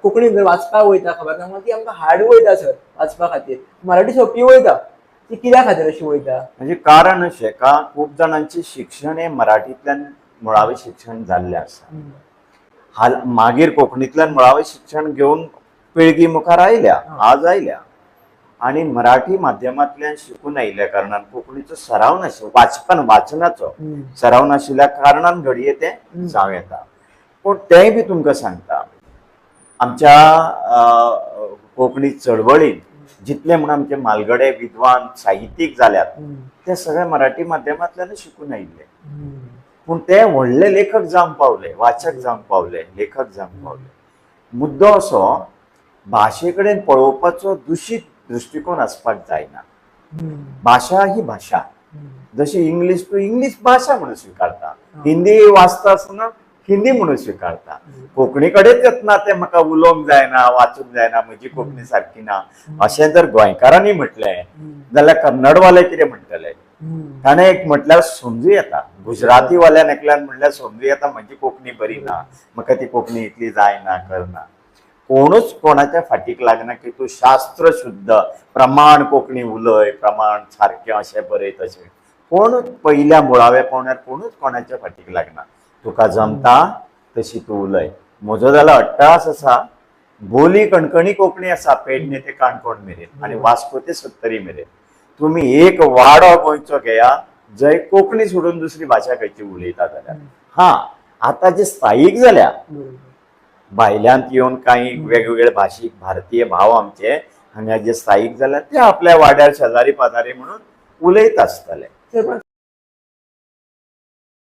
कोंकणी जर वाचपाक वयता, खबर ना, ती आमकां हार्ड वयता सर वाचपा खातीर. मराठी सोंपी वयता. ती कित्या खातीर अशी वयता? म्हणजे कारण अशें का खूब जाणांचें शिक्षण हें मराठींतल्यान मुळावें शिक्षण जाल्लें आसा. हाल मागीर कोंकणींतल्यान मुळावें शिक्षण घेवन पिळगी मुखार आयल्या, आज आयल्या आनी मराठी माध्यमांतल्यान शिकून आयिल्ल्या कारणान कोंकणीचो सराव नाशिल्लो, वाचपान वाचनाचो सराव नाशिल्ल्या कारणान घडये तें जावं येता. पूण तेंय बी तुमकां सांगता, आमच्या कोंकणी चळवळीन जितले म्हूण आमचे म्हालगडे विद्वान साहित्यीक जाल्यात, ते सगळे मराठी माध्यमांतल्यानच शिकून आयिल्ले. पूण ते व्हडले लेखक जावंक पावले, वाचक जावंक पावले, लेखक जावंक पावले. मुद्दो असो, भाशे कडेन पळोवपाचो दुशीत दृश्टिकोन आसपाक जायना. भाशा ही भाशा, जशी इंग्लीश तूं इंग्लीश भाशा म्हणून स्विकारता, हिंदी वाचता आसतना हिंदी म्हणून स्विकारता. कोंकणी कडेच येतना तें म्हाका उलोवंक जायना, वाचूंक जायना, म्हजी कोंकणी सारकी ना, अशें जर गोंयकारांनी म्हटलें जाल्यार कन्नडवाले कितें म्हणटले? ताणें एक म्हटल्यार समजू येता, गुजराती वाल्यान एकल्यान म्हटल्यार समजू येता, म्हजी कोंकणी बरी ना, म्हाका ती कोंकणी इतली जायना, करना. कोणूच कोणाच्या फाटीक लागना की तूं शास्त्र शुद्ध प्रमाण कोंकणी उलय, प्रमाण सारकें अशें बरय तशें. कोणूच पयल्या मुळाव्या पावंड्यार कोणूच कोणाच्या फाटीक लागना. तुका जमता तशी तूं उलय. म्हजो जाल्यार अट्टाहास आसा, बोली कणकणी कोंकणी आसा, पेडणे ते काणकोण मेरेन आनी वास्को ते सत्तरी मेरेन. तुमी एक वाडो गोंयचो घेया जंय कोंकणी सोडून दुसरी भाशा खंयची उलयता जाल्यार. हा, आतां जे स्थायीक जाल्या, भायल्यान येवन काही वेगवेगळे भाशीक भारतीय भाव आमचे हांगा जे स्थायीक जाल्या, ते आपल्या वाड्यार शेजारी पाजारी म्हणून उलयत आसतले. सर, पण